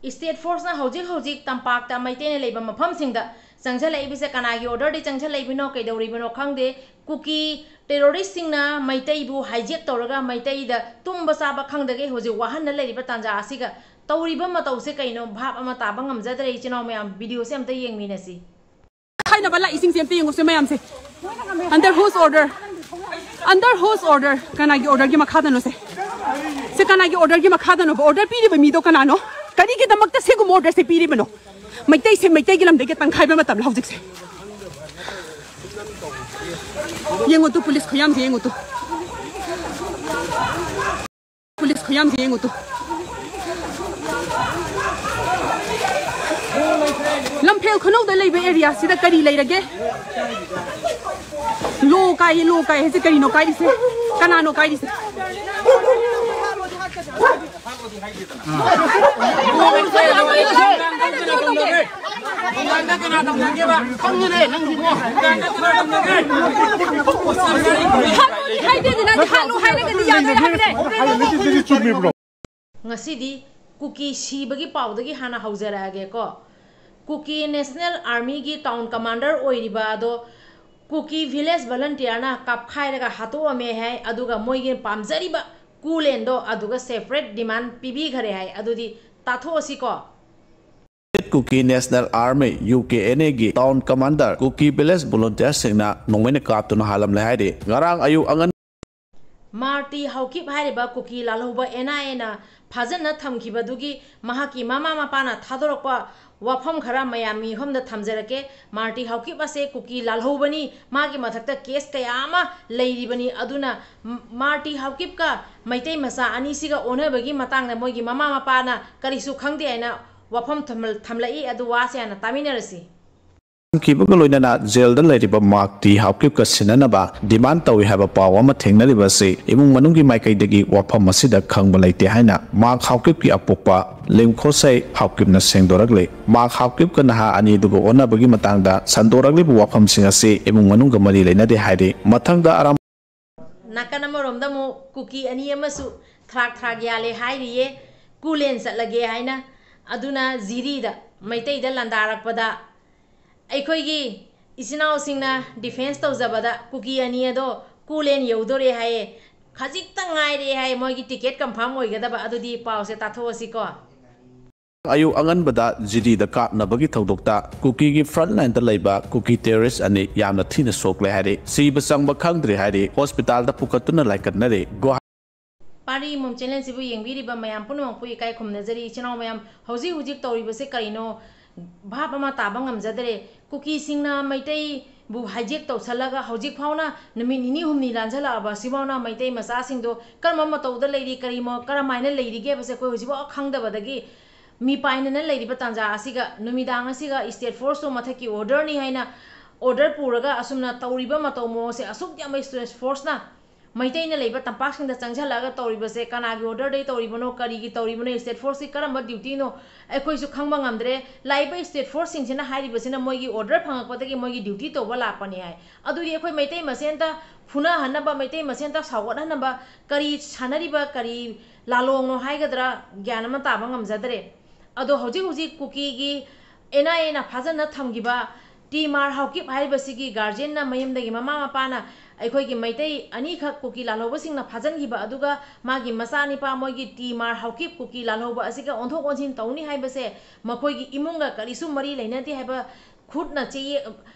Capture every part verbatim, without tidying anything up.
State force ꯅ ꯍꯧꯖꯤꯛ ꯍꯧꯖꯤꯛ ꯇꯝꯄꯥꯛꯇ ꯃꯩꯇꯩꯅ ꯂꯩꯕ ꯃꯐꯝꯁꯤꯡꯗ ꯆꯪꯁꯤꯜꯂꯛꯏꯕꯁꯦ ꯀꯅꯥꯒꯤ order ꯗꯒꯤ ꯆꯪꯁꯤꯜꯂꯛꯏꯕꯅꯣ, ꯀꯩꯗꯧꯔꯤꯕꯅꯣ ꯈꯪꯗꯦ꯫ ꯀꯨꯀꯤ terrorist ꯁꯤꯡꯅ ꯃꯩꯇꯩꯕꯨ hijack ꯇꯧꯔꯒ ꯃꯩꯇꯩꯗ ꯇꯨꯝꯕ ꯆꯥꯕ ꯈꯪꯗꯒꯩ ꯍꯧꯖꯤꯛ ꯋꯥꯍꯟꯅ ꯂꯩꯔꯤꯕ ꯇꯥꯟꯖꯥ ꯑꯁꯤꯒ ꯇꯧꯔꯤꯕ ꯃꯇꯧꯁꯦ ꯀꯩꯅꯣ? ꯚꯥꯞ ꯑꯃ ꯇꯥꯕ ꯉꯝꯖꯗ꯭ꯔꯦ꯫ ꯏꯆꯤꯟ ꯏꯅꯥꯎ ꯃꯌꯥꯝ, video ꯁꯦ ꯑꯝꯇ ꯌꯦꯡꯃꯤꯟꯅꯁꯤ꯫ ꯈꯥꯏꯅꯕ ꯂꯥꯛꯏꯁꯤꯡꯁꯦ ꯑꯝꯇ ꯌꯦꯡꯉꯨꯁꯦ ꯃꯌꯥꯝꯁꯦ꯫ Under whose order? Under whose order? ꯀꯅꯥꯒꯤ order ꯒꯤ ꯃꯈꯥꯗꯅꯣ ꯁꯦ? ꯁꯦ ꯀꯅꯥꯒꯤ order ꯒꯤ ꯃꯈꯥꯗꯅꯣꯕ? Order ꯄꯤꯔꯤꯕ ꯃꯤꯗꯣ ꯀꯅꯥꯅꯣ? ꯀꯔꯤꯒꯤꯗꯃꯛꯇ ꯁꯤꯒꯨꯝꯕ order ꯁꯦ ꯄꯤꯔꯤꯕꯅꯣ? ꯃꯩꯇꯩꯁꯦ ꯃꯩꯇꯩꯒꯤ ꯂꯝꯗꯒꯤ ꯇꯪꯈꯥꯏꯕ ꯃꯇꯝꯂ ꯍꯧꯖꯤꯛꯁꯦ? ꯌꯦꯡꯉꯨ ꯇꯨ, police ꯈꯨꯌꯥꯝꯁꯦ ꯌꯦꯡꯉꯨ ꯇꯨ꯫ Police ꯈꯨꯌꯥꯝꯁꯦ ꯌꯦꯡꯉꯨ ꯇꯨ꯫ ꯂꯝꯐꯦꯜ ꯈꯨꯅꯧꯗ ꯂꯩꯕ area ꯁꯤꯗ ꯀꯔꯤ ꯂꯩꯔꯒꯦ? Law ꯀꯥꯏꯌꯦ, law ꯀꯥꯏ ꯍꯥꯏꯁꯦ ꯀꯔꯤꯅꯣ ꯀꯥꯏꯔꯤꯁꯦ? ꯀꯅꯥꯅꯣ ꯀꯥꯏꯔꯤꯁꯦ? ꯍꯥꯠꯂꯣꯗꯤ ꯍꯥꯏꯗꯦꯗꯅ, ꯅꯪꯗꯤ ꯍꯥꯠꯂꯣ ꯍꯥꯏꯔꯒꯗꯤ ꯌꯥꯗ꯭ꯔꯦ ꯍꯥꯏꯕꯅꯦ꯫ ꯉꯁꯤꯗꯤ ꯀꯨꯀꯤ ꯁꯤꯕꯒꯤ ꯄꯥꯎꯗꯒꯤ ꯍꯥꯟꯅ ꯍꯧꯖꯔꯛꯑꯒꯦꯀꯣ꯫ ꯀꯨꯀꯤ National Army ꯒꯤ town commander ꯑꯣꯏꯔꯤꯕ ꯑꯗꯣ ꯀꯨꯀꯤ village volunteer ꯅ ꯀꯥꯞꯈꯥꯏꯔꯒ ꯍꯥꯠꯇꯣꯛꯑꯝꯃꯦ ꯍꯥꯏ, ꯑꯗꯨꯒ ꯃꯣꯏꯒꯤ ꯄꯥꯝꯖꯔꯤꯕ ꯀꯨꯂꯦꯟꯗꯣ ꯑꯗꯨꯒ separate demand ꯄꯤꯕꯤꯈꯔꯦ ꯍꯥꯏ꯫ ꯑꯗꯨꯗꯤ ꯇꯥꯊꯣꯛꯑꯁꯤꯀꯣ꯫ Kuki National Army, ꯀꯨ ꯀꯦ ꯑꯦꯟ ꯑꯦ ꯒꯤ town commander ꯀꯨꯀꯤ village volunteer ꯁꯤꯡꯅ ꯅꯣꯡꯃꯩꯅ ꯀꯥꯞꯇꯨꯅ ꯍꯥꯠꯂꯝꯂꯦ ꯍꯥꯏꯔꯤ꯫ ꯉꯔꯥꯡ ꯑꯌꯨꯛ ꯑꯉꯟ ꯃꯥꯔꯇꯤ ꯍꯥꯎꯀꯤꯞ ꯍꯥꯏꯔꯤꯕ ꯀꯨꯀꯤ ꯂꯥꯜꯍꯧꯕ ꯑꯦꯟ ꯑꯥꯏ ꯑꯦꯅ ꯐꯥꯖꯟꯅ ꯊꯝꯈꯤꯕꯗꯨꯒꯤ ꯃꯍꯥꯛꯀꯤ ꯃꯃꯥ ꯃꯄꯥꯅ ꯊꯥꯗꯣꯔꯛꯄ ꯋꯥꯐꯝ ꯈꯔ ꯃꯌꯥꯝ ꯃꯤꯐꯝꯗ ꯊꯝꯖꯔꯛꯀꯦ꯫ ꯃꯥꯔꯇꯤ ꯍꯥꯎꯀꯤꯞ ꯑꯁꯦ ꯀꯨꯀꯤ ꯂꯥꯜꯍꯧꯕꯅꯤ, ꯃꯥꯒꯤ ꯃꯊꯛꯇ case ꯀꯌꯥ ꯑꯃ ꯂꯩꯔꯤꯕꯅꯤ꯫ ꯑꯗꯨꯅ ꯃ-, ꯃꯥꯔꯇꯤ ꯍꯥꯎꯀꯤꯞꯀ ꯃꯩꯇꯩ ꯃꯆꯥ ꯑꯅꯤꯁꯤꯒ ꯑꯣꯟꯅꯕꯒꯤ ꯃꯇꯥꯡꯗ ꯃꯣꯏꯒꯤ ꯃꯃꯥ ꯃꯄꯥꯅ ꯀꯔꯤꯁꯨ ꯈꯪꯗꯦ ꯍꯥꯏꯅ ꯋꯥꯐꯝ ꯊꯝꯂ-, ꯊꯝꯂꯛꯏ꯫ ꯑꯗꯨ ꯋꯥꯁꯦ ꯍꯥꯟꯅ ꯇꯥꯃꯤꯟꯅꯔꯁꯤ꯫ ꯊꯝꯈꯤꯕꯒ ꯂꯣꯏꯅꯅ ꯖꯦꯜꯗ ꯂꯩꯔꯤꯕ ꯃꯥꯔꯇꯤ ꯍꯥꯎꯀꯤꯞꯀ ꯁꯤꯟꯅꯅꯕ demand ꯇꯧꯏ ꯍꯥꯏꯕ ꯄꯥꯎ ꯑꯃ ꯊꯦꯡꯅꯔꯤꯕ ꯑꯁꯤ ꯏꯃꯨꯡ ꯃꯅꯨꯡꯒꯤ ꯃꯥꯏꯀꯩꯗꯒꯤ ꯋꯥꯐꯝ ꯑꯁꯤꯗ ꯈꯪꯕ ꯂꯩꯇꯦ ꯍꯥꯏꯅ ꯃꯥꯔꯛ ꯍꯥꯎꯀꯤꯞꯀꯤ ꯑꯄꯣꯛꯄ ꯂꯤꯝꯈꯣꯁꯩ ꯍꯥꯎꯀꯤꯞꯅ ꯁꯦꯡꯗꯣꯔꯛꯂꯤ꯫ ꯃꯥꯔꯛ ꯍꯥꯎꯀꯤꯞꯀ ꯅꯍꯥ ꯑꯅꯤꯗꯨꯒ ꯑꯣꯟꯅꯕꯒꯤ ꯃꯇꯥꯡꯗ ꯁꯟꯗꯣꯔꯛꯂꯤꯕ ꯋꯥꯐꯝꯁꯤꯡ ꯑꯁꯤ ꯏꯃꯨꯡ ꯃꯅꯨꯡꯒ ꯃꯔꯤ ꯂꯩꯅꯗꯦ ꯍꯥꯏꯔꯤ꯫ ꯃꯊꯪꯗ ꯑꯔꯥꯝ ꯅꯥꯀꯟ ꯑꯃꯔꯣꯝꯗ ꯑꯃꯨꯛ ꯀꯨꯀꯤ ꯑꯅꯤ ꯑꯃꯁꯨ ꯊ꯭ꯔꯥꯛ ꯊ꯭ꯔꯥꯛ ꯌꯥꯜꯂꯦ ꯍꯥꯏꯔꯤꯌꯦ꯫ ꯀꯨꯂꯦꯟ ꯆꯠꯂꯒꯦ ꯍꯥꯏꯅ꯫ ꯑꯗꯨꯅ ꯖꯤꯔꯤꯗ ꯃꯩꯇꯩꯗ ꯂꯥꯟꯗꯥꯔꯛꯄꯗ ꯑꯩꯈꯣꯏꯒꯤ ꯏꯆꯤꯟ ꯏꯅꯥꯎꯁꯤꯡꯅ defence ꯇꯧꯖꯕꯗ ꯀꯨꯀꯤ ꯑꯅꯤ ꯑꯗꯣ ꯀꯨꯂꯦꯟ ꯌꯧꯗꯣꯔꯦ ꯍꯥꯏꯌꯦ꯫ ꯈꯖꯤꯛꯇ ꯉꯥꯏꯔꯦ ꯍꯥꯏ ꯃꯣꯏꯒꯤ ticket confirm ꯑꯣꯏꯒꯗꯕ꯫ ꯑꯗꯨꯗꯤ ꯄꯥꯎꯁꯦ ꯇꯥꯊꯣꯛꯑꯁꯤꯀꯣ꯫ ꯑꯌꯨꯛ ꯑꯉꯟꯕꯗ ꯖꯤꯔꯤꯗ ꯀꯥꯞꯅꯕꯒꯤ ꯊꯧꯗꯣꯛꯇ ꯀꯨꯀꯤꯒꯤ front lineꯗ ꯂꯩꯕ ꯀꯨꯀꯤ terrorist ꯑꯅꯤ ꯌꯥꯝꯅ ꯊꯤꯅ ꯁꯣꯛꯂꯦ ꯍꯥꯏꯔꯤ꯫ ꯁꯤꯕ ꯆꯪꯕ ꯈꯪꯗ꯭ꯔꯤ ꯍꯥꯏꯔꯤ꯫ Hospitalꯗ ꯄꯨꯈꯠꯇꯨꯅ ꯂꯥꯏꯀꯠꯅꯔꯤ꯫ ꯒꯨꯋꯥꯍꯥꯇꯤ ꯄꯥꯔꯤ ꯃꯨꯝ channelꯁꯤꯕꯨ ꯌꯦꯡꯕꯤꯔꯤꯕ ꯃꯌꯥꯝ ꯄꯨꯝꯅꯃꯛꯄꯨ ꯏꯀꯥꯏ ꯈꯨꯝꯅꯖꯔꯤ꯫ ꯏꯆꯤꯟ ꯏꯅꯥꯎ ꯃꯌꯥꯝ, ꯍꯧꯖꯤꯛ ꯍꯧꯖꯤꯛ ꯇꯧꯔꯤꯕꯁꯦ ꯀꯔꯤꯅꯣ? ꯚꯥꯞ ꯑꯃ ꯇꯥꯕ ꯉꯝꯖꯗꯔꯦ꯫ ꯀꯨꯀꯤꯁꯤꯡꯅ ꯃꯩꯇꯩꯕꯨ hijack ꯇꯧꯁꯜꯂꯒ ꯍꯧꯖꯤꯛ ꯐꯥꯎꯅ ꯅꯨꯃꯤꯠ ꯅꯤꯅꯤ ꯍꯨꯝꯅꯤ ꯂꯥꯟꯖꯜꯂꯛꯑꯕ ꯁꯤꯐꯥꯎꯅ ꯃꯩꯇꯩ ꯃꯆꯥꯁꯤꯡꯗꯣ ꯀꯔꯝꯕ ꯃꯇꯧꯗ ꯂꯩꯔꯤ, ꯀꯔꯤ ꯃ-, ꯀꯔꯝꯍꯥꯏꯅ ꯂꯩꯔꯤꯒꯦ ꯍꯥꯏꯕꯁꯦ ꯑꯩꯈꯣꯏ ꯍꯧꯖꯤꯛꯐꯥꯎ ꯈꯪꯗꯕꯗꯒꯤ ꯃꯤꯄꯥꯏꯅꯅ ꯂꯩꯔꯤꯕ ꯇꯥꯟꯖꯥ ꯑꯁꯤꯒ ꯅꯨꯃꯤꯗꯥꯡ ꯑꯁꯤꯒ state forceꯇꯣ ꯃꯊꯛꯀꯤ orderꯅꯤ ꯍꯥꯏꯅ order ꯄꯨꯔꯒ ꯑꯁꯨꯝꯅ ꯇꯧꯔꯤꯕ ꯃꯇꯧ ꯃꯑꯣꯡꯁꯦ ꯑꯁꯨꯛ ꯌꯥꯝꯕ state forceꯅ ꯃꯩꯇꯩꯅ ꯂꯩꯕ ꯇꯝꯄꯥꯛꯁꯤꯡꯗ ꯆꯪꯁꯤꯜꯂꯛꯑꯒ ꯇꯧꯔꯤꯕꯁꯦ ꯀꯅꯥꯒꯤ orderꯗꯒꯤ ꯇꯧꯔꯤꯕꯅꯣ, ꯀꯔꯤꯒꯤ ꯇꯧꯔꯤꯕꯅꯣ, state forceꯀꯤ ꯀꯔꯝꯕ dutyꯅꯣ ꯑꯩꯈꯣꯏꯁꯨ ꯈꯪꯕ ꯉꯝꯗ꯭ꯔꯦ꯫ ꯂꯥꯛꯏꯕ state forceꯁꯤꯡꯁꯤꯅ ꯍꯥꯏꯔꯤꯕꯁꯤꯅ ꯃꯣꯏꯒꯤ order ꯐꯪꯉꯛꯄꯗꯒꯤ ꯃꯣꯏꯒꯤ duty ꯇꯧꯕ ꯂꯥꯛꯄꯅꯤ ꯍꯥꯏ꯫ ꯑꯗꯨꯗꯤ ꯑꯩꯈꯣꯏ ꯃꯩꯇꯩ ꯃꯁꯦꯟꯇ ꯐꯨꯅꯍꯟꯅꯕ, ꯃꯩꯇꯩ ꯃꯁꯦꯟꯇ ꯁꯥꯎꯒꯠꯍꯟꯅꯕ ꯀꯔꯤ ꯁꯥꯟꯅꯔꯤꯕ, ꯀꯔꯤ ꯂꯥꯂꯣꯡꯅꯣ ꯍꯥꯏꯒꯗ꯭ꯔꯥ, ꯒ꯭ꯌꯥꯟ ꯑꯃ ꯇꯥꯕ ꯉꯝꯖꯗ꯭ꯔꯦ꯫ ꯑꯗꯣ ꯍꯧꯖꯤꯛ ꯍꯧꯖꯤꯛ ꯀꯨꯀꯤꯒꯤ NIAꯅ ꯐꯥꯖꯟꯅ ꯊꯝꯈꯤꯕ ꯇꯤ ꯃꯥꯔ ꯍꯥꯎꯀꯤꯞ ꯍꯥꯏꯔꯤꯕꯁꯤꯒꯤ guardianꯅ ꯃꯌꯨꯝꯗꯒꯤ ꯃꯃꯥ ꯃꯄꯥꯅ ꯑꯩꯈꯣꯏꯒꯤ ꯃꯩꯇꯩ ꯑꯅꯤꯈꯛ ꯀꯨꯀꯤ ꯂꯥꯜꯍꯧꯕꯁꯤꯡꯅ ꯐꯥꯖꯤꯟꯈꯤꯕ ꯑꯗꯨꯒ ꯃꯥꯒꯤ ꯃꯆꯥꯅꯤꯄꯥ ꯃꯣꯏꯒꯤ ꯇꯤ ꯃꯥꯔ ꯍꯥꯎꯀꯤꯞ ꯀꯨꯀꯤ ꯂꯥꯜꯍꯧꯕ ꯑꯁꯤꯒ ꯑꯣꯟꯊꯣꯛ ꯑꯣꯟꯁꯤꯟ ꯇꯧꯅꯤ ꯍꯥꯏꯕꯁꯦ ꯃꯈꯣꯏꯒꯤ ꯏꯃꯨꯡꯒ ꯀꯔꯤꯁꯨ ꯃꯔꯤ ꯂꯩꯅꯗꯦ ꯍꯥꯏꯕ ꯈꯨꯠꯅ ꯆꯦ-,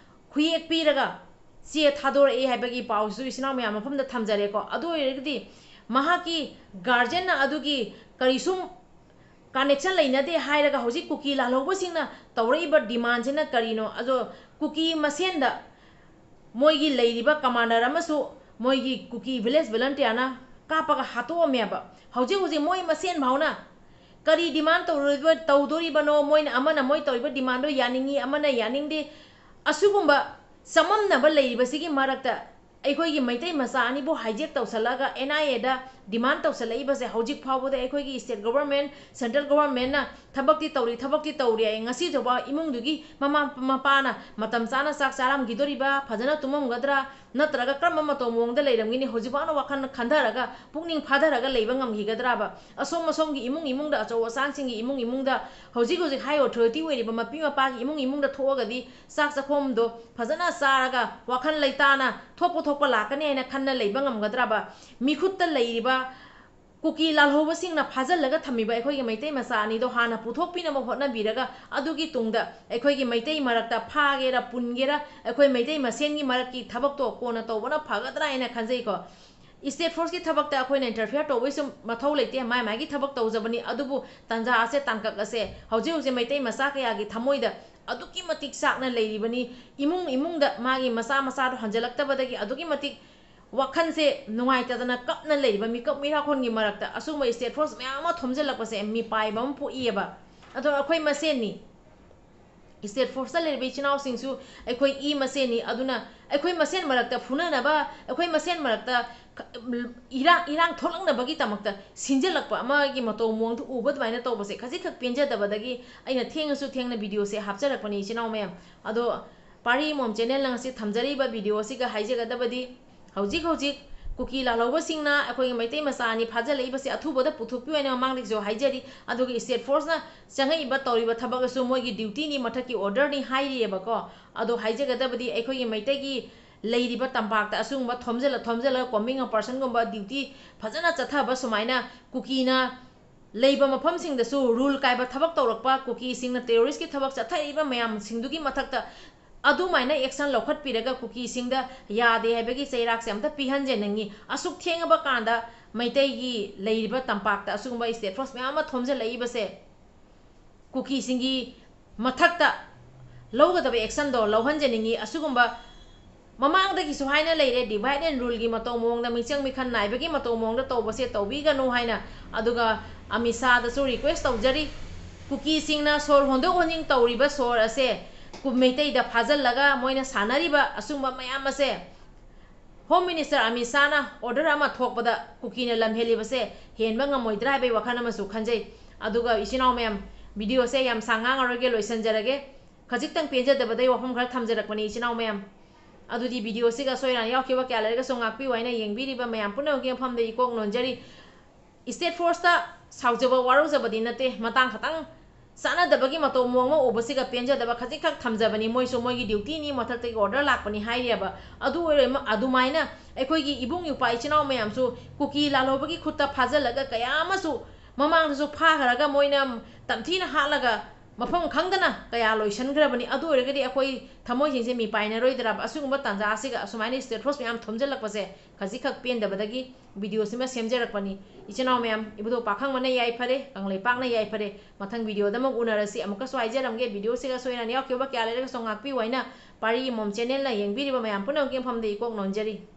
ꯈꯨꯌꯦꯛ ꯄꯤꯔꯒ ꯆꯦ ꯊꯥꯗꯣꯔꯛꯑꯦ ꯍꯥꯏꯕꯒꯤ ꯄꯥꯎꯁꯤꯁꯨ ꯏꯆꯤꯟ ꯏꯅꯥꯎ ꯃꯌꯥꯝ ꯃꯐꯝꯗ ꯊꯝꯖꯔꯦꯀꯣ꯫ ꯑꯗꯨ ꯑꯣꯏꯔꯒꯗꯤ ꯃꯍꯥꯛꯀꯤ guardianꯅ ꯑꯗꯨꯒꯤ ꯀꯔꯤꯁꯨ connection ꯂꯩꯅꯗꯦ ꯍꯥꯏꯔꯒ ꯍꯧꯖꯤꯛ ꯀꯨꯀꯤ ꯂꯥꯜꯍꯧꯕꯁꯤꯡꯅ ꯇꯧꯔꯛꯏꯕ demandꯁꯤꯅ ꯀꯔꯤꯅꯣ? ꯑꯗꯣ ꯀꯨꯀꯤ ꯃꯁꯦꯟꯗ ꯃꯣꯏꯒꯤ ꯂꯩꯔꯤꯕ commander ꯑꯃꯁꯨ ꯃꯣꯏꯒꯤ ꯀꯨꯀꯤ village volunteerꯅ ꯀꯥꯞꯄꯒ ꯍꯥꯠꯇꯣꯛꯑꯝꯃꯦꯕ꯫ ꯍꯧꯖꯤꯛ ꯍꯧꯖꯤꯛ ꯃꯣꯏ ꯃꯁꯦꯟ ꯐꯥꯎꯅ ꯀꯔꯤ demand ꯇꯧꯔꯣꯏꯕ-, ꯇꯧꯗꯣꯔꯤꯕꯅꯣ? ꯃꯣꯏꯅ, ꯑꯃꯅ ꯃꯣꯏ ꯇꯧꯔꯤꯕ demandꯗꯣ ꯌꯥꯅꯤꯡꯉꯤ, ꯑꯃꯅ ꯌꯥꯅꯤꯡꯗꯦ꯫ ꯑꯁꯤꯒꯨꯝꯕ ꯆꯃꯝꯅꯕ ꯂꯩꯔꯤꯕꯁꯤꯒꯤ ꯃꯔꯛꯇ ꯑꯩꯈꯣꯏꯒꯤ ꯃꯩꯇꯩ ꯃꯆꯥ ꯑꯅꯤꯕꯨ hijack ꯇꯧꯁꯜꯂꯒ NIAꯗ demand ꯇꯧꯁꯜꯂꯛꯏꯕꯁꯦ ꯍꯧꯖꯤꯛ ꯐꯥꯎꯕꯗ ꯑꯩꯈꯣꯏꯒꯤ state government, central governmentꯅ ꯊꯕꯛꯇꯤ ꯇꯧꯔꯤ, ꯊꯕꯛꯇꯤ ꯇꯧꯔꯤ ꯍꯥꯏ, ꯉꯁꯤ ꯐꯥꯎꯕ ꯏꯃꯨꯡꯗꯨꯒꯤ ꯃꯃꯥ ꯃꯄꯥꯅ ꯃꯇꯝ ꯆꯥꯅ ꯆꯥꯛ ꯆꯥꯔꯝꯈꯤꯗꯣꯔꯤꯕ, ꯐꯖꯅ ꯇꯨꯝꯃꯝꯒꯗ꯭ꯔꯥ, ꯅꯠꯇ꯭ꯔꯒ ꯀꯔꯝꯕ ꯃꯇꯧ ꯃꯑꯣꯡꯗ ꯂꯩꯔꯝꯒꯅꯤ, ꯍꯧꯖꯤꯛꯐꯥꯎꯅ ꯋꯥꯈꯜ ꯈꯟꯊꯔꯒ, ꯄꯨꯛꯅꯤꯡ ꯐꯥꯊꯔꯒ ꯂꯩꯕ ꯉꯝꯈꯤꯒꯗ꯭ꯔꯕ? ꯑꯁꯣꯝ ꯑꯁꯣꯝꯒꯤ ꯏꯃꯨꯡ ꯏꯃꯨꯡꯗ, ꯑꯆꯧ ꯑꯁꯥꯡꯁꯤꯡꯒꯤ ꯏꯃꯨꯡ ꯏꯃꯨꯡꯗ ꯍꯧꯖꯤꯛ ꯍꯧꯖꯤꯛ high authority ꯑꯣꯏꯔꯤꯕ ꯃꯄꯤ ꯃꯄꯥꯒꯤ ꯏꯃꯨꯡ ꯏꯃꯨꯡꯗ ꯊꯣꯛꯑꯒꯗꯤ ꯆꯥꯛ ꯆꯥꯛꯈꯣꯝꯗꯣ ꯐꯖꯅ ꯆꯥꯔꯒ ꯋꯥꯈꯜ ꯂꯩꯇꯥꯅ ꯊꯣꯛꯄ ꯊꯣꯛꯄ ꯂꯥꯛꯀꯅꯤ ꯍꯥꯏꯅ ꯈꯟꯅ ꯂꯩꯕ ꯉꯝꯒꯗ꯭ꯔꯕ? ꯃꯤꯈꯨꯠꯇ ꯂꯩꯔꯤꯕ ꯀꯨꯀꯤ ꯂꯥꯜꯍꯧꯕꯁꯤꯡꯅ ꯐꯥꯖꯤꯜꯂꯒ ꯊꯝꯃꯤꯕ ꯑꯩꯈꯣꯏꯒꯤ ꯃꯩꯇꯩ ꯃꯆꯥ ꯑꯅꯤꯗꯣ ꯍꯥꯟꯅ ꯄꯨꯊꯣꯛꯄꯤꯅꯕ ꯍꯣꯠꯅꯕꯤꯔꯒ, ꯑꯗꯨꯒꯤ ꯇꯨꯡꯗ ꯑꯩꯈꯣꯏꯒꯤ ꯃꯩꯇꯩ ꯃꯔꯛꯇ ꯐꯥꯒꯦꯔꯥ ꯄꯨꯟꯒꯦꯔꯥ, ꯑꯩꯈꯣꯏ ꯃꯩꯇꯩ ꯃꯁꯦꯟꯒꯤ ꯃꯔꯛꯀꯤ ꯊꯕꯛꯇꯣ ꯀꯣꯟꯅ ꯇꯧꯕꯅ ꯐꯒꯗ꯭ꯔꯥ ꯍꯥꯏꯅ ꯈꯟꯖꯩꯀꯣ꯫ State forceꯀꯤ ꯊꯕꯛꯇ ꯑꯩꯈꯣꯏꯅ interfere ꯇꯧꯕꯩꯁꯨ ꯃꯊꯧ ꯂꯩꯇꯦ, ꯃꯥꯏ ꯃꯥꯏꯒꯤ ꯊꯕꯛ ꯇꯧꯖꯕꯅꯤ꯫ ꯑꯗꯨꯕꯨ ꯇꯥꯟꯖꯥ ꯑꯁꯦ, ꯇꯥꯡꯀꯛ ꯑꯁꯦ ꯍꯧꯖꯤꯛ ꯍꯧꯖꯤꯛ ꯃꯩꯇꯩ ꯃꯆꯥ ꯀꯌꯥꯒꯤ ꯊꯃꯣꯏꯗ ꯑꯗꯨꯛꯀꯤ ꯃꯇꯤꯛ ꯆꯥꯛꯅ ꯂꯩꯔꯤꯕꯅꯤ꯫ ꯏꯃꯨꯡ ꯏꯃꯨꯡꯗ ꯃꯥꯒꯤ ꯃꯆꯥ ꯃꯆꯥꯗꯣ ꯍꯟꯖꯤꯜꯂꯛꯇꯕꯗꯒꯤ ꯑꯗꯨꯛꯀꯤ ꯃꯇꯤꯛ ꯋꯥꯈꯜꯁꯦ ꯅꯨꯡꯉꯥꯏꯇꯗꯅ ꯀꯞꯅ ꯂꯩꯔꯤꯕ ꯃꯤꯀꯞ ꯃꯤꯔꯥꯈꯣꯟꯒꯤ ꯃꯔꯛꯇ ꯑꯁꯨꯝꯕ state force ꯃꯌꯥꯝ ꯑꯃ ꯊꯣꯝꯖꯤꯜꯂꯛꯄꯁꯦ ꯃꯤꯄꯥꯏꯕ ꯑꯃ ꯄꯣꯛꯏꯌꯦꯕ꯫ ꯑꯗꯣ ꯑꯩꯈꯣꯏ ꯃꯁꯦꯟꯅꯤ, state forceꯇ ꯂꯩꯔꯤꯕ ꯏꯆꯤꯟ ꯏꯅꯥꯎꯁꯤꯡꯁꯨ ꯑꯩꯈꯣꯏ ꯏ ꯃꯁꯦꯟꯅꯤ꯫ ꯑꯗꯨꯅ ꯑꯩꯈꯣꯏ ꯃꯁꯦꯟ ꯃꯔꯛꯇ ꯐꯨꯅꯅꯕ, ꯑꯩꯈꯣꯏ ꯃꯁꯦꯟ ꯃꯔꯛꯇ ꯈ-, ꯏꯔꯥꯡ, ꯏꯔꯥꯡ ꯊꯣꯛꯂꯛꯅꯕꯒꯤ ꯗꯃꯛꯇ ꯁꯤꯟꯖꯜꯂꯛꯄ ꯑꯃꯒꯤ ꯃꯇꯧ ꯃꯑꯣꯡꯗ ꯎꯕ ꯑꯗꯨꯃꯥꯏꯅ ꯇꯧꯕꯁꯦ ꯈꯖꯤꯛꯈꯛ ꯄꯦꯟꯖꯗꯕꯗꯒꯤ ꯑꯩꯅ ꯊꯦꯡꯉꯁꯨ ꯊꯦꯡꯅ videoꯁꯦ ꯍꯥꯞꯆꯔꯛꯄꯅꯤ, ꯏꯆꯤꯟ ꯏꯅꯥꯎ ꯃꯌꯥꯝ꯫ ꯑꯗꯣ ꯄꯥꯔꯤ ꯃꯣꯝ channelꯅ ꯉꯁꯤ ꯊꯝꯖꯔꯤꯕ video ꯑꯁꯤꯒ ꯍꯥꯏꯖꯒꯗꯕꯗꯤ, ꯍꯧꯖꯤꯛ ꯍꯧꯖꯤꯛ ꯀꯨꯀꯤ ꯂꯥꯜꯍꯧꯕꯁꯤꯡꯅ ꯑꯩꯈꯣꯏꯒꯤ ꯃꯩꯇꯩ ꯃꯆꯥ ꯑꯅꯤ ꯐꯥꯖꯤꯜꯂꯛꯏꯕꯁꯦ ꯑꯊꯨꯕꯗ ꯄꯨꯊꯣꯛꯄꯤꯌꯨ ꯍꯥꯏꯅ ꯃꯃꯥꯡꯗꯒꯤꯁꯨ ꯍꯥꯏꯖꯔꯤ꯫ ꯑꯗꯨꯒ state forceꯅ ꯆꯪꯉꯛꯏꯕ, ꯇꯧꯔꯤꯕ ꯊꯕꯛ ꯑꯁꯨ ꯃꯣꯏꯒꯤ dutyꯅꯤ, ꯃꯊꯛꯀꯤ orderꯅꯤ ꯍꯥꯏꯔꯤꯑꯕꯀꯣ꯫ ꯑꯗꯣ ꯍꯥꯏꯖꯒꯗꯕꯗꯤ, ꯑꯩꯈꯣꯏꯒꯤ ꯃꯩꯇꯩꯒꯤ ꯂꯩꯔꯤꯕ ꯇꯝꯄꯥꯛꯇ ꯑꯁꯤꯒꯨꯝꯕ ꯊꯣꯝꯖꯤꯜꯂ ꯊꯣꯝꯖꯤꯜꯂꯒ combing operation ꯒꯨꯝꯕ duty ꯐꯖꯅ ꯆꯠꯊꯕ ꯁꯨꯃꯥꯏꯅ ꯀꯨꯀꯤꯅ ꯂꯩꯕ ꯃꯐꯝꯁꯤꯡꯗꯁꯨ rule ꯀꯥꯏꯕ ꯊꯕꯛ ꯇꯧꯔꯛꯄ, ꯀꯨꯀꯤꯁꯤꯡꯅ terroristꯀꯤ ꯊꯕꯛ ꯆꯠꯊꯔꯤꯕ ꯃꯌꯥꯝꯁꯤꯡꯗꯨꯒꯤ ꯃꯊꯛꯇ ꯑꯗꯨꯃꯥꯏꯅ action ꯂꯧꯈꯠꯄꯤꯔꯒ ꯀꯨꯀꯤꯁꯤꯡꯗ ꯌꯥꯗꯦ ꯍꯥꯏꯕꯒꯤ ꯆꯩꯔꯥꯛꯁꯦ ꯑꯝꯇ ꯄꯤꯍꯟꯖꯅꯤꯡꯉꯤ꯫ ꯑꯁꯨꯛ ꯊꯦꯡꯉꯕ ꯀꯥꯟꯗ ꯃꯩꯇꯩꯒꯤ ꯂꯩꯔꯤꯕ ꯇꯝꯄꯥꯛꯇ ꯑꯁꯤꯒꯨꯝꯕ state force ꯃꯌꯥꯝ ꯑꯃ ꯊꯣꯝꯖꯤꯜꯂꯛꯏꯕꯁꯦ ꯀꯨꯀꯤꯁꯤꯡꯒꯤ ꯃꯊꯛꯇ ꯂꯧꯒꯗꯕ actionꯗꯣ ꯂꯧꯍꯟꯖꯅꯤꯡꯉꯤ꯫ ꯑꯁꯤꯒꯨꯝꯕ ꯃꯃꯥꯡꯗꯒꯤꯁꯨ ꯍꯥꯏꯅ ꯂꯩꯔꯦ, divide and ruleꯒꯤ ꯃꯇꯧ ꯃꯑꯣꯡꯗ, ꯃꯤꯆꯪ ꯃꯤꯈꯟ ꯅꯥꯏꯕꯒꯤ ꯃꯇꯧ ꯃꯑꯣꯡꯗ ꯇꯧꯕꯁꯦ ꯇꯧꯕꯤꯒꯅꯨ ꯍꯥꯏꯅ꯫ ꯑꯗꯨꯒ ꯑꯃꯤꯠ ꯁꯥꯍꯗꯁꯨ request ꯇꯧꯖꯔꯤ, ꯀꯨꯀꯤꯁꯤꯡꯅ ꯁꯣꯔ ꯍꯣꯟꯗꯣꯛ ꯍꯣꯟꯖꯤꯟ ꯇꯧꯔꯤꯕ ꯁꯣꯔ ꯑꯁꯦ ꯀꯨ-, ꯃꯩꯇꯩꯗ ꯐꯥꯖꯤꯜꯂꯒ ꯃꯣꯏꯅ ꯁꯥꯟꯅꯔꯤꯕ ꯑꯆꯨꯝꯕ ꯃꯌꯥꯝ ꯑꯁꯦ Home Minister ꯑꯃꯤꯠ ꯁꯥꯍꯅ order ꯑꯃ ꯊꯣꯛꯄꯗ ꯀꯨꯀꯤꯅ ꯂꯝ ꯍꯦꯜꯂꯤꯕꯁꯦ ꯍꯦꯟꯕ ꯉꯝꯃꯣꯏꯗ꯭ꯔꯥ ꯍꯥꯏꯕꯒꯤ ꯋꯥꯈꯜ ꯑꯃꯁꯨ ꯈꯟꯖꯩ꯫ ꯑꯗꯨꯒ ꯏꯆꯤꯟ ꯏꯅꯥꯎ ꯃꯌꯥꯝ, videoꯁꯦ ꯌꯥꯝ ꯁꯥꯡ ꯉꯥꯡꯉꯔꯣꯏꯒꯦ, ꯂꯣꯏꯁꯤꯟꯖꯔꯒꯦ꯫ ꯈꯖꯤꯛꯇꯪ ꯄꯦꯟꯖꯗꯕꯗꯩ ꯋꯥꯐꯝ ꯈꯔ ꯊꯝꯖꯔꯛꯄꯅꯤ ꯏꯆꯤꯟ ꯏꯅꯥꯎ ꯃꯌꯥꯝ꯫ ꯑꯗꯨꯗꯤ videoꯁꯤꯒ ꯑꯁꯣꯏ ꯑꯔꯥꯟ ꯌꯥꯎꯈꯤꯕ ꯀꯌꯥ ꯂꯩꯔꯒꯁꯨ ꯉꯥꯛꯄꯤꯌꯨ ꯍꯥꯏꯅ ꯌꯦꯡꯕꯤꯔꯤꯕ ꯃꯌꯥꯝ ꯄꯨꯝꯅꯃꯛꯀꯤ ꯃꯐꯝꯗ ꯏꯀꯣꯛ ꯅꯣꯟꯖꯔꯤ꯫ State Forceꯇ ꯁꯥꯎꯖꯕ ꯋꯥꯔꯧꯖꯕꯗꯤ ꯅꯠꯇꯦ, ꯃꯇꯥꯡ ꯈꯇꯪ ꯆꯥꯟꯅꯗꯕꯒꯤ ꯃꯇꯧ ꯃꯑꯣꯡ ꯑꯃ ꯎꯕꯁꯤꯒ ꯄꯦꯟꯖꯗꯕ ꯈꯖꯤꯛꯈꯛ ꯊꯝꯖꯕꯅꯤ꯫ ꯃꯣꯏꯁꯨ ꯃꯣꯏꯒꯤ dutyꯅꯤ, ꯃꯊꯛꯇꯒꯤ order ꯂꯥꯛꯄꯅꯤ ꯍꯥꯏꯔꯤꯑꯕ꯫ ꯑꯗꯨ ꯑꯣꯏꯔ-, ꯑꯗꯨꯃꯥꯏꯅ ꯑꯩꯈꯣꯏꯒꯤ ꯏꯕꯨꯡ ꯏꯄ꯭ꯋꯥ ꯏꯆꯤꯟ ꯏꯅꯥꯎ ꯃꯌꯥꯝꯁꯨ ꯀꯨꯀꯤ ꯂꯥꯜꯍꯧꯕꯒꯤ ꯈꯨꯠꯇ ꯐꯥꯖꯤꯜꯂꯒ ꯀꯌꯥ ꯑꯃꯁꯨ ꯃꯃꯥꯡꯗꯁꯨ ꯐꯥꯈ꯭ꯔꯒ ꯃꯣꯏꯅ ꯇꯝꯊꯤꯅ ꯍꯥꯠꯂꯒ ꯃꯐꯝ ꯈꯪꯗꯅ ꯀꯌꯥ ꯂꯣꯏꯁꯤꯟꯈ꯭ꯔꯕꯅꯤ꯫ ꯑꯗꯨ ꯑꯣꯏꯔꯒꯗꯤ ꯑꯩꯈꯣꯏ ꯊꯃꯣꯏꯁꯤꯡꯁꯦ ꯃꯤꯄꯥꯏꯅꯔꯣꯏꯗ꯭ꯔꯕ? ꯑꯁꯤꯒꯨꯝꯕ ꯇꯥꯟꯖꯥ ꯑꯁꯤꯒ ꯑꯁꯨꯃꯥꯏꯅ State Force ꯃꯌꯥꯝ ꯊꯣꯝꯖꯤꯜꯂꯛꯄꯁꯦ ꯈꯖꯤꯛꯈꯛ ꯄꯦꯟꯗꯕꯗꯒꯤ videoꯁꯤꯃ ꯁꯦꯝꯖꯔꯛꯄꯅꯤ꯫ ꯏꯆꯤꯟ ꯏꯅꯥꯎ ꯃꯌꯥꯝ, ꯏꯕꯨꯙꯧ ꯄꯥꯈꯪꯕꯅ ꯌꯥꯏꯐꯔꯦ, ꯀꯪꯂꯩꯄꯥꯛꯅ ꯌꯥꯏꯐꯔꯦ꯫ ꯃꯊꯪ videoꯗ ꯑꯃꯨꯛ ꯎꯅꯔꯁꯤ꯫ ꯑꯃꯨꯛꯀꯁꯨ ꯍꯥꯏꯖꯔꯝꯒꯦ, videoꯁꯤꯒ ꯑꯁꯣꯏ ꯑꯔꯥꯟ ꯌꯥꯎꯈꯤꯕ ꯀꯌꯥ ꯂꯩꯔꯒꯁꯨ ꯉꯥꯛꯄꯤꯌꯨ ꯍꯥꯏꯅ ꯄꯥꯔꯤ ꯑꯃꯃꯝ channelꯅ ꯌꯦꯡꯕꯤꯔꯤꯕ ꯃꯌꯥꯝ ꯄꯨꯝꯅꯃꯛꯀꯤ ꯃꯐꯝꯗ ꯏꯀꯣꯛ ꯅꯣꯟꯖꯔꯤ꯫